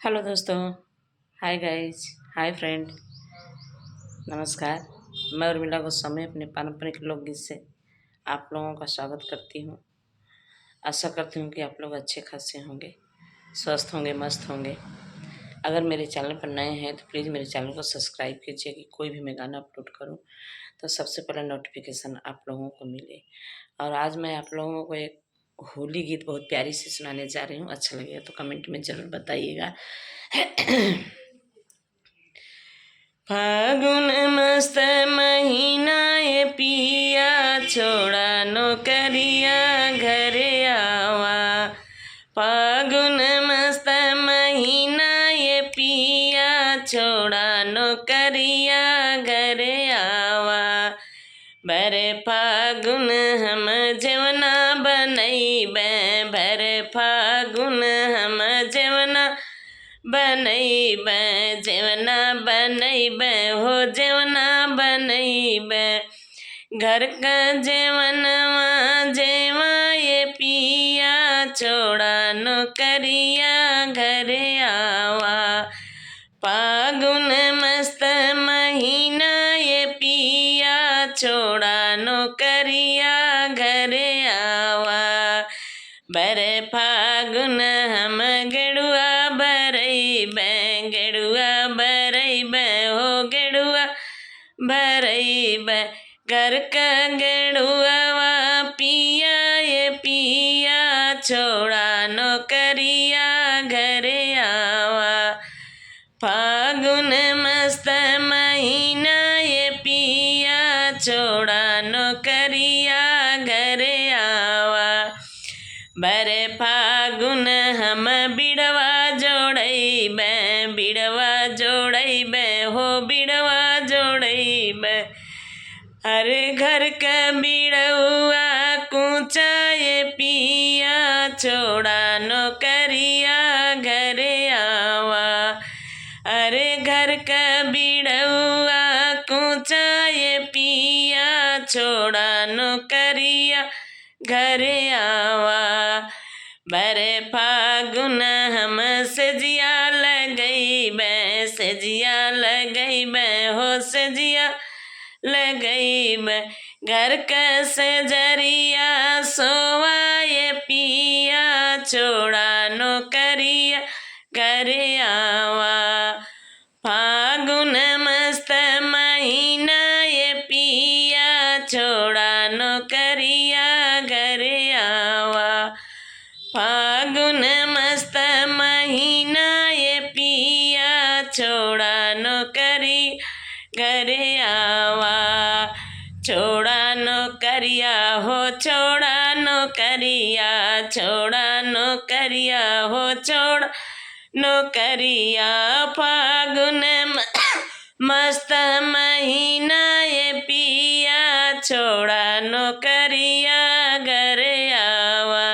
Hello दोस्तों, hi guys, hi friend, नमस्कार। मैं उर्मिला गोस्वामी अपने पारंपरिक लोकगीत से आप लोगों का स्वागत करती हूँ। आशा करती हूँ कि आप लोग अच्छे खासे होंगे, स्वस्थ होंगे, मस्त होंगे। अगर मेरे चैनल पर नए हैं तो प्लीज़ मेरे चैनल को सब्सक्राइब कीजिए कि कोई भी मैं गाना अपलोड करूँ तो सबसे पहले नोटिफिकेशन आप लोगों को मिले। और आज मैं आप लोगों को एक होली गीत बहुत प्यारी सी सुनाने जा रही हूँ। अच्छा लगेगा तो कमेंट में ज़रूर बताइएगा। फागुन मस्त महीना ये पिया, छोड़ा नौकरिया घरे आवा। फागुन मस्त महीना ये पिया, छोड़ा नौकरिया घरे आवा। बर फागुन हम जेवना बनैबे, बर फागुन हम जेवना बनैबे, जेवना बनैबे हो जेवना बनैबे। घर का जेवनवा जेवा ये पिया, छोड़ा नौकरिया घरे आवा। फागुन मस्त महीना ये पिया, छोड़ा नौकरिया घरे आवा। बर फागुन हम गेड़ुआ बरैबे, गेड़ुआ बरैबे हो गेड़ुआ बरैबे। घर का गेड़ुआ पिया ये पिया, छोड़ा नौकरिया घरे आवा। फागुन मस्त महीना ये पिया, छोड़ा नौकरिया घरे आवा। बर फागुन हम बिड़वा जोड़ैबे, बिड़वा जोड़ैबे हो बिड़वा जोड़ैबे। अरे घर का बिड़ुआ कूचा ये पिया, छोड़ा नौकरिया घरे आवा। अरे घर का बिड़ुआ कूचा ये पिया, छोड़ा नौकरिया घरे आवा। बर फागुन हम सजिया लगैबे, सजिया लगैबे हो सजिया लगैबे। घर का सजरिया सोवा ये पिया, छोड़ा नौकरिया घरे आवा। फागुन मस्त महीना ये पिया, छोड़ा नौकरिया घरे आवा। फागुन मस्त महीना ये पिया, छोड़ा नौकरी घरे आवा। छोड़ा नौकरिया हो छोड़ा नौकरिया, छोड़ा नौकरिया हो छोड़ा नौकरिया। फागुन मस्त महीना ये पिया, छोड़ा नौकरिया घरे आवा।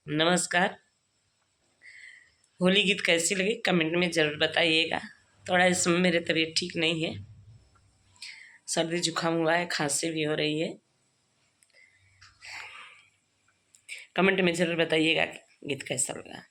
नमस्कार। होली गीत कैसी लगी कमेंट में ज़रूर बताइएगा। थोड़ा इस समय मेरी तबीयत ठीक नहीं है, सर्दी जुकाम हुआ है, खांसी भी हो रही है। कमेंट में ज़रूर बताइएगा कि गीत कैसा लगा।